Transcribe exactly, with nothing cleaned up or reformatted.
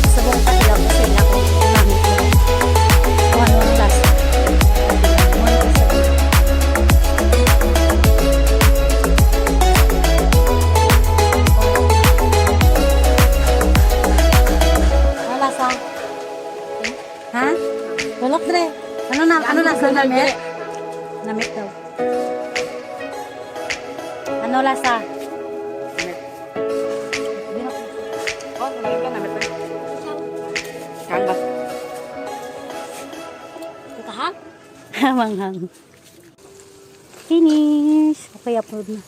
Subong pa sila kung sila kung ginamit ko. Kung ano ang lasa. Ang lasa. Ha? Tulok, dre. Ano na, ano lasa? Namit? Namit daw. Ano lasa? Oh, meron ka, namit na. Kang ba? Ito ka, ha? Manghang. Finish. Okay, upload na.